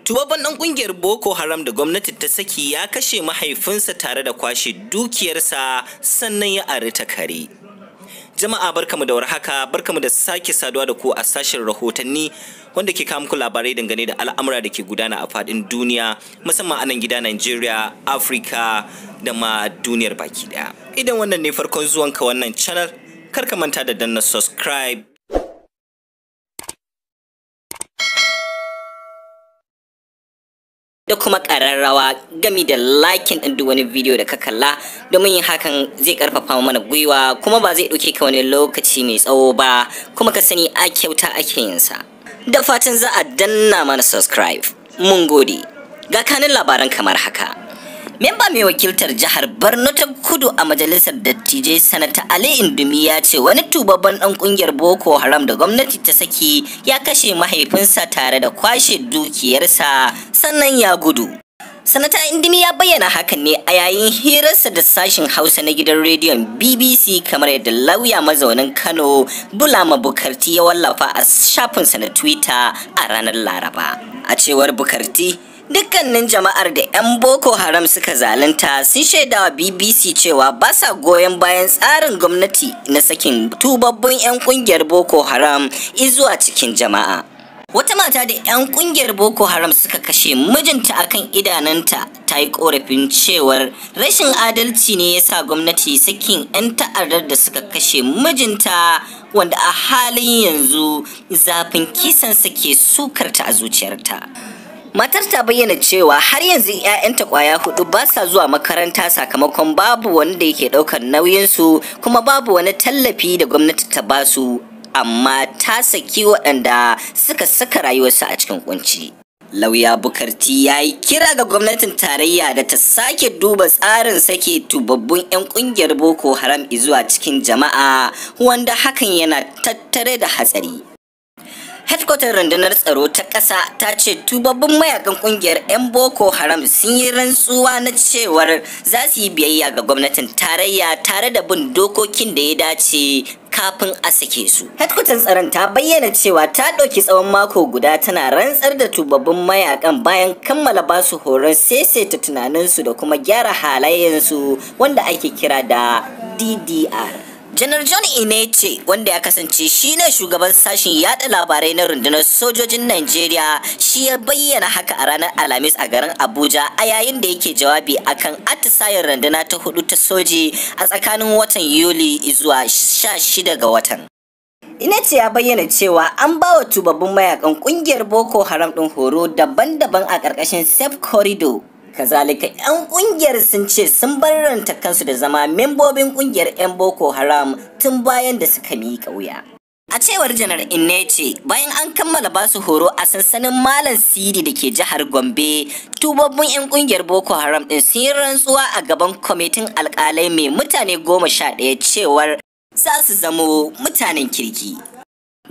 Tubabban ɗan ƙungiyar Boko Haram da gwamnati ta saki ya kashe mahaifinsa tare da kwashe dukiyarsa sannan ya ari ta kare. Jama'a barkamu da warhaka, barkamu da sake saduwa da ku a sashen rahotanni wanda ke kawo muku labarai dangane da al'amura da ke gudana a faɗin duniya, musamman a nan gida Najeriya, Afirka da ma duniyar baki ɗaya. Idan wannan ne farkon zuwanka wannan channel, kar ka manta da danna subscribe. Da kuma ƙararrawa gami da likin ɗin duk wani bidiyo da ka kalla, domin yin hakan zai ƙarfafa mana gwiwa kuma ba zai ɗauke ka wani lokaci mai tsawo ba, kuma ka sani a kyauta ake yin sa. Da fatan za a danna mana subscribe. Mun gode. Ga kanin labaran kamar haka. Memba mai wakiltar jihar Borno ta Kudu a majalisar dattijai Sanata Ali Indumi ya ce wani tubabban ɗan ƙungiyar Boko Haram da gwamnati ta saki ya kashe mahaifinsa tare da kwashe dukiyarsa sannan ya gudu. Sanata Indumi ya bayyana hakan ne a yayin hirarsa da sashin Hausa na gidan rediyon BBC, kamar yadda lauya mazaunin Kano Bulama Bukarti ya wallafa a shafinsa na Twitter a ranar Laraba. A cewar Bukarti, dukkanin jama'ar da 'yan Boko Haram suka zalunta sun shaidawa BBC cewa ba sa goyon bayan tsarin gwamnati na sakin tubabbun 'yan kungiyar Boko Haram izuwa cikin jama'a. Wata mata da 'yan kungiyar Boko Haram suka kashe mijinta akan idanunta ta yi korafin cewar rashin adalci ne ya sa gwamnati sakin 'yan ta'addar da suka kashe mijinta, wanda a halin yanzu zafin kisansa ke sukarta a zuciyarta. Matar ta bayyana cewa har yanzu 'ya'yanta kwaya hudu ba sa zuwa makaranta sakamakon babu wanda yake daukar nauyinsu kuma babu wani tallafi da gwamnati ta basu, amma ta saki waɗanda suka saka rayuwarsu a cikin kunci. Lauya Bukarti ya yi kira ga gwamnatin tarayya da ta sake duba tsarin sake tubabbun 'yan kungiyar Boko Haram zuwa cikin jama'a, wanda hakan yana tattare da hatsari. Headquarter rundunar tsaro ta ƙasa ta ce tubabbun mayakan ƙungiyar 'yan Boko Haram sun yi rantsuwa na cewar za su yi biyayya ga gwamnatin tarayya tare da bin dokokin da ya dace kafin a sake su. Headquarter tsaron ta bayyana cewa ta ɗauki tsawon mako guda tana rantsar da tubabbun mayakan bayan kammala ba su horon saisaita tunaninsu da kuma gyara halayensu wanda ake kira da DDR. Janar John Ineche, wanda ya kasance shine shugaban sashen yada labarai na rundunar sojojin Najeriya, shi ya bayyana haka a ranar Alhamis a garin Abuja a yayin da yake jawabi akan atisayen runduna ta hudu ta soji a tsakanin watan Yuli zuwa 16 ga watan. Ineche ya bayyana cewa an ba wa tubabbun mayakan kungiyar Boko Haram ɗin horo daban-daban a ƙarƙashin Safe Corridor. Kazalika 'yan kungiyar sun ce sun barranta kansu da zama membobin kungiyar 'yan Boko Haram tun bayan da suka miƙa wuya. A cewar Janar Ineche, bayan an kammala basu horo a sansanin Malam Sidi da ke jihar Gombe, tubabbun 'yan kungiyar Boko Haram ɗin sun yi rantsuwa a gaban kwamitin alƙalai mai mutane 11 cewar za su zamo mutanen kirki.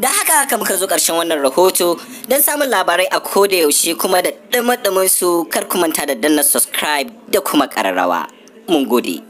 Da haka haka muka zo ƙarshen wannan rahoto. Don samun labarai a koda yaushe kuma da ɗumi su, kar ku manta da danna subscribe da kuma ƙararrawa. Mun gode.